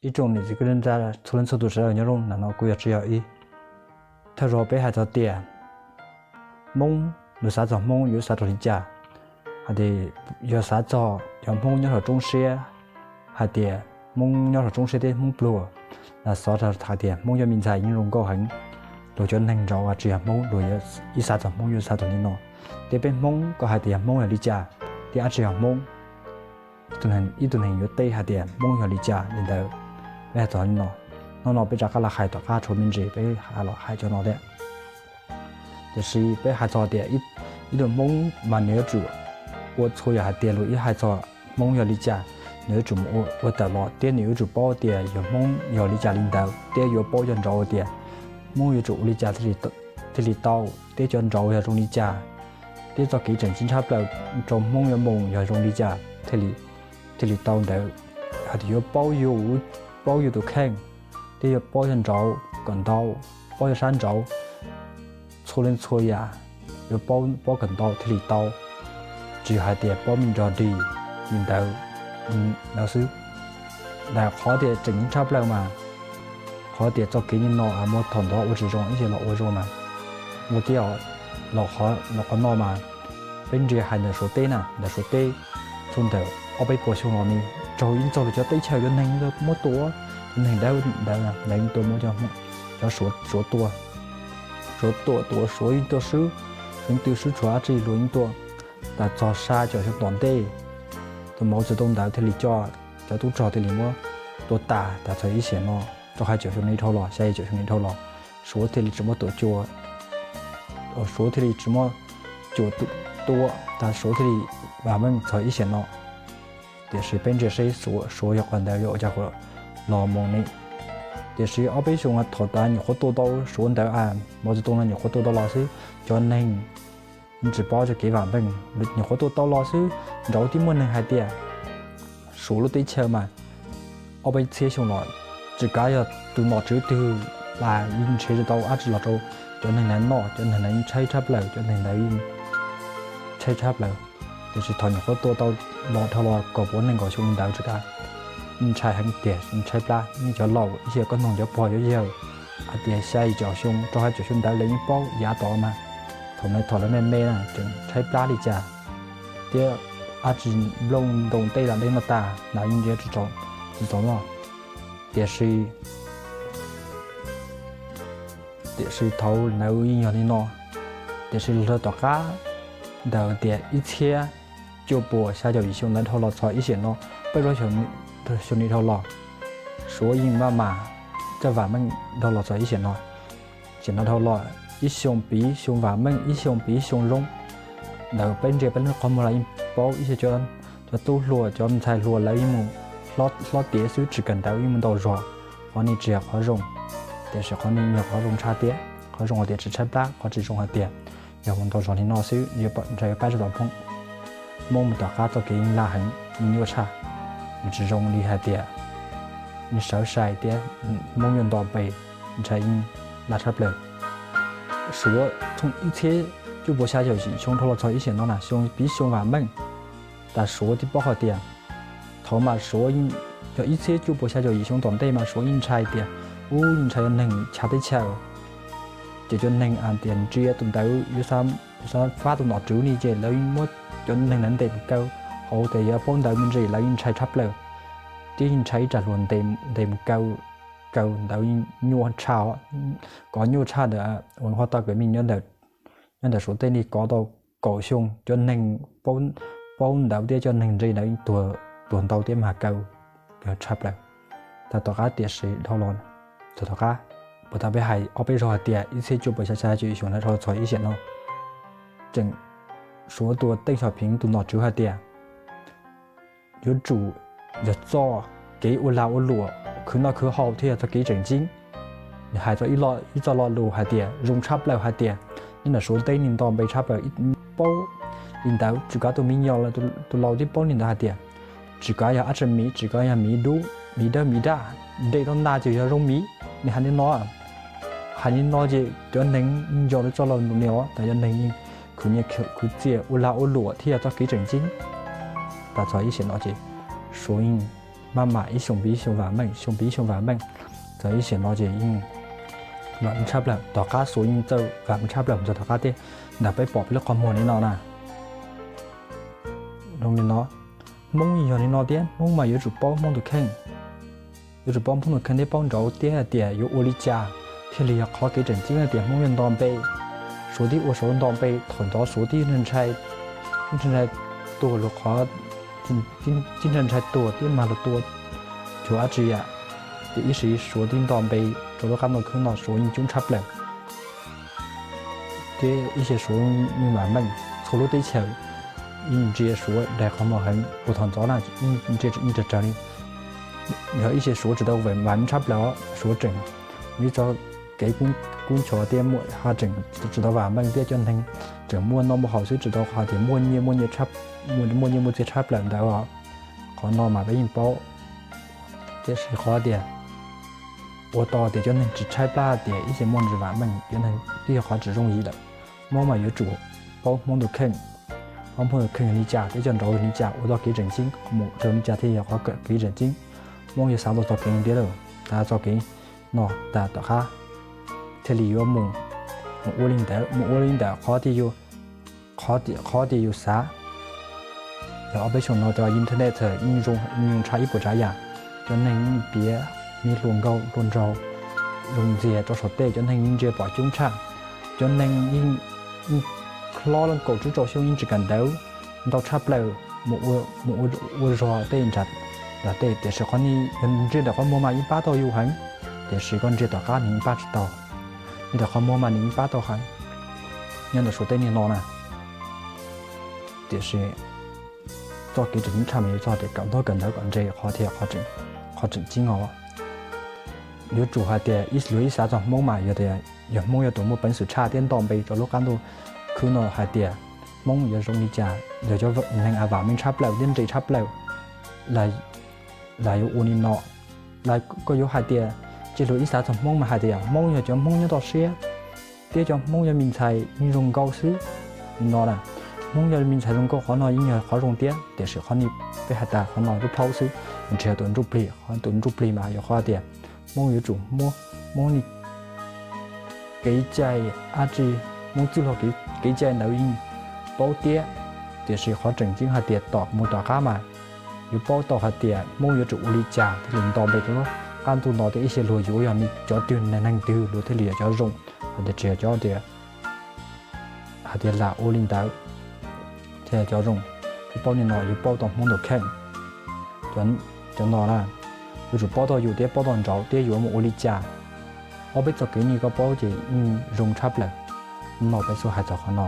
Ib tsoom niam txiv kwv tij neej tsa txhua leej txhua tus sawv daws nyob zoo, ntawm no kuv yuav tsis yog ib thawj zaug peb hais txog tias Hmoob, luag xav txog Hmoob yuav xav txog li cas, hais tias yog xav txog cov Hmoob nyob saum roob siab, hais tias Hmoob nyob saum roob siab thiab Hmoob pluag, los xav hais tias Hmoob cov me ntxhais yeej zoo nkauj heev, luag cov neeg nraud tsis yog Hmoob, luag ib xav txog Hmoob yuav xav txog li no. Thiab peb Hmoob koj hais tias Hmoob yog li cas, thiab dab tsi yog Hmoob, ib tug neeg yuav teb hais tias Hmoob yog li cas li ntawd. Peb hais txog li no, hnub no peb rov qab los hais tom qab tshuav me ntsis peb los hais cov no thiab. Tiam sis peb hais txog tias ib tug Hmoob mas nws yuav tsum ua txhua yam hais tias luag ib hais txog Hmoob yog li cas, nws yuav tsum ua tawm los thiab nws yuav tsum paub tias yog Hmoob yog li cas li ntawd, thiab yuav paub cov nraud tias Hmoob yuav tsum ua li cas thiaj li tau, thiab cov nraud yog zoo li cas, thiab txoj kev tseem ceeb tshaj plaws rau Hmoob yuav mus yog zoo li cas thiaj li tau ntawd. Hais tias yuav paub yus, paub yus tus kheej, thiab yuav paub cov nraud kom ntau, paub cov sab nraud, txhua leej txhua yam yuav paub kom ntau thiaj li tau, tsis hais tias paub me nrog dig li ntawd xwb. Ntawm qhov tias tseem ceeb tshaj plaws mas, qhov tias txoj kev li no muaj thaum ntawd ua tsis zoo ib yam los ua zoo mas, ua tias los qhov no mas peb ntsia hais ntawm Suav teb na, ntawm Suav teb txog ntawm ob peb puas xyoo los ne, raug ib txog lawv cov teb chaws cov neeg muab tua, cov neeg dawb ntawd, lawv yeej tua muab cov Suav tua, Suav tua, tua Suav yeej tua swb, Suav yeej tua swb tshuav dab tsi luag yeej tua. Tas txog xya caum xyoo tom ntej, tus Mao Zedong ntawd thiaj li coj cov tub rog thiaj li muab tua tas. Tas txog ib xiam no, rau xya caum xyoo dhau los, xya caum xyoo dhau los, Suav thiaj li tsis muab tua cua, Suav thiaj li tsis muab cua tua, tas Suav thiaj li vam meej txog ib xiam no. Tiam sis peb ntsia seb Suav yog qhov ntawd yuav ua cas los mus ne. Tiam sis ob peb xyoo thaum tas nyuam qhuav tua tau Suav ntawd, Mao Zedong no nyuam qhuav tua tau los xwb, cov neeg tsis paub txoj kev vam meej, nyuam qhuav tua tau los xwb, nraud twb muaj neeg hais tias Suav lub teb chaws mas ob peb txhiab xyoo los tsis kav yog tus nom tswv twg los yeej ntshe tsis tau dab tsi los rau cov neeg ntawd noj, cov neeg ntawd yeej tshaib tshaj plaws, cov neeg ntawd yeej tshaib tshaj plaws. Tiam sis thaum nyuam qhuav tua tau los dhau los kaum puas nees nkaum xyoo ntawd tsis kav, yeej ntshai heev tiag, yeej tshaib plab. Nej cov laus ib yam koj noog cov pog cov yawg hais tias xya caum xyoo rau xya caum xyoo ntawd lawv yeej paub yav tod mas, thaum ntawd thaum lawv me me na tseem tshaib plab li cas, thiab dab tsi nplooj ntoo tej los deb no tas, ntawd yeej tsis txaus noj. Tiam sis, tiam sis thaum ntawd yeej yog li no, tiam sis los tom qab ntawd tias ib txhiab cuaj puas xya caum yim xyoo ntawd dhau los txog ib xiam no, peb plaub xyoo ni dhau los, Suav yeej maj mam coj vam meej dhau los txog ib xiam no. Xiam no dhau los ib xyoo piv xyoo vam meej, ib xyoo piv xyoo zoo. Ntawd peb ntsia peb lub qhov muag los yeej paub ib yam cov tub hluas cov ntxhais hluas lawv yeej mus hlob tiav xwb, tsis kawm ntawv yeej mus ntaus zog. Qhov ni tsis yog qhov zoo, tiam sis qhov ni yog qhov zoo tshaj thiab. Qhov zoo hais tias tsis tshaib plab, qhov tsis zoo hais tias yog mus ntaus zog li no xwb, ntshai yuav pab tsis tau Hmoob. Hmoob mus tom qab txoj kev yeej laj heev, yeej nyuaj tshaj, nws tsis zoo li hais tias nws sawv sai thiab Hmoob yuav nto npe, ntshai yeej laj tshaj plaws. Suav txog ib txhiab cuaj puas xya caum yim xyoo dhau los txog ib xiam no na, xyoo piv xyoo vam meej, tas Suav twb paub hais tias thaum mas Suav yog ib txhiab cuaj puas xya caum yim xyoo tom ntej mas Suav yeej ntshai tias, ub, yeej ntshai cov neeg chav teb chaws, ces cov neeg hais tias ntsia tus ntawd yuav xav pab tus nom tswv ni ces lawv yeej muab cov neeg ntawd ntes mus kaw, hos tias yog paub ntawv me ntsis lawv yeej ntshai tshaj plaws, thiab yeej ntshai ib tsam hluas ntes mus kaw, kaw ntawd yeej nyuaj tshaj, kov nyuaj tshaj ntawd uas ho tau kev me nyob ntawm Suav tej li kov tau kaum xyoo, cov neeg paub ntawv thiab cov neeg ntse ntawd yeej tuag ntau thiab mas kaw tshaj plaws. Tag tom qab tiam sis dhau los, tag tom qab, puas tau peb hais ob peb zaug hais tias ib txhiab cuaj puas xya caum yim xyoo na dhau los txog ib xiam no, tseem Suav tus Teej Xaum Phiv tus nom tswv hais tias yuav tsum yog txoj kev ua lag ua luam khwv noj khwv haus thiaj yog txoj kev tseem ceeb. Nws hais txog ib txoj lo lus hais tias zoo tshaj plaws hais tias nyob ntawm Suav teb ni nto npe tshaj plaws, paub li ntawd tsis kav tus me nyuam los tus laus twb paub li ntawd hais tias tsis kav yog dab tsi miv, tsis kav yog miv dub miv dawb miv daj, nres tau nta ces yog zoo miv. Nws hais li no, hais li no ces cov neeg nco tau txoj lo lus no, tas cov neeg khwv nyiaj khwv txiaj ua lag ua luam thiaj yog txoj kev tseem ceeb. Tas txog ib xiam no ces Suav yeej maj mam ib xyoo pib ib xyoo vam meej, xyoo pib ib xyoo vam meej. Txog ib sim no ces yeej vam meej tshaj plaws, tom qab Suav yeej txawj vam meej tshaj plaws txog tom qab thiab. Ntawm peb pom peb lub qhov muag li no na, zoo li no. Hmoob yog li no thiab, Hmoob mas yuav tsum paub Hmoob tus kheej, yuav tsum paub Hmoob tus kheej thiab paub nraud thiab hais tias yuav ua li cas thiaj li yog qhov kev tseem ceeb hais tias Hmoob yuav nto npe. Suav twb ua Suav nto npe, thaum ntawd Suav twb ntshai, ntshai tuag luag qhov, twb ntshai ntshai tuag thiab mag luag tua, cuag dab tsi yam. Ces ib sim Suav twb nto npe rau lub qab ntuj khwb no, Suav yeej coob tshaj plaws thiab ib ce Suav yeej vam meej txhua lub teb chaws, yeej ntsia Suav daig qhov muag heev. Puag thaum ntxov na yeej ntsia yeej tsawg tsawg li. Yog ib ce Suav tsis tau vam meej tshaj plaws, Suav tseem ib txoj kev kub nchos thiab muaj, ho tseem tsis tau vam meej thiab, cov neeg tseem muaj noj muaj haus xwb, tsis tau hais tias muaj nyiaj muaj nyiaj, muaj nyiaj muaj txiaj tshaj plaws ntawd os. Qhov no mas peb yeej paub. Tiam sis qhov tias ua tau tias cov neeg tsis tshaib plab tias ib ce muaj ntsis vam meej, cov neeg twb yog qhov tsis zoo yim lawm. Hmoob mas yuav tsum paub Hmoob tus kheej, paub Hmoob tus kheej yog li cas thiab cov nraud yog li cas, ua tau kev tseem ceeb mus rau li cas thiaj yog qhov kev tseem ceeb. Hmoob yuav xav tau txoj kev tiag lawm, xav txoj kev no tas tom qab thiaj li yuav mus, mus ua li ntawd, mus ua li ntawd qhov tias yus, qhov tias yus xav. Yog ob peb xyoos no cov internet yeej zoo, yeej tshaj ib puas tsav yam. Cov neeg yeej piav me hluas nkauj hluas nraug zoo ntxiag rau saum tej, cov neeg yeej ntsia pom coob tshaj. Cov neeg yeej hlob leej kaum tsib rau xyoo yeej tsis kawm ntawv ntau tshaj plaws, mus ua zog tej nram tej. Tiam sis qhov no yog ntsia ntawm qhov muag mas yeej pab tau yus heev, tiam sis koj ntsia tom qab nws yeej pab tsis tau. Ntsia ntawm qhov muag mas nws yeej pab tau heev nyob ntawm Suav teb niaj no na. Tiam sis txoj kev tseem ceeb tshaj mas yog txog tias kawm ntaub kawm ntawv kom ntse, qhov thiaj qhov tseem ceeb os. Yuav tsum hais tias luag ib xav txog Hmoob mas yog tias yog Hmoob yuav tus muaj peev xwm tshaj thiab nto npe rau lub qab ntuj khwb no hais tias Hmoob yuav zoo li cas, yog cov neeg vam meej tshaj plaws thiab ntse tshaj plaws, los yuav ua li no. Los koj yuav hais tias, ces luag ib xav txog Hmoob mas hais tias Hmoob yog cov Hmoob nyob toj siab thiab cov Hmoob yog me ntxhais yeej zoo nkauj xwb. Li no na, Hmoob yog me ntxhais zoo nkauj, qhov no yeej yog qhov zoo thiab, tiam sis qhov no peb hais tas qhov no lub plaub xwb, nws tsis yog tus ntsuj plig. Qhov tus ntsuj plig mas yog qhov tias Hmoob yuav tsum muab Hmoob li kev cai dab tsi, Hmoob txwj laug kev cai ntawd yeej paub thiab, tiam sis qhov tseem ceeb hais tias tom mus tom qab mas yuav paub tau hais tias Hmoob yuav tsum ua li cas thiaj li nto npe rau lub qab ntuj no thiab ib ce luag yuav yog cov twg, neeg twg luag thiaj li yog cov zoo, hais tias tsis yog cov tias hais tias lam ua li ntawd thiaj yog cov zoo. Yuav paub li no yuav paub tau Hmoob tus kheej. Cov no na, yuav tsum paub tau yus thiab paub tau nraud thiab yuav mus ua li cas. Ob peb txoj kev no koj paub ces yeej zoo tshaj plaws. No peb xub hais txog qhov no.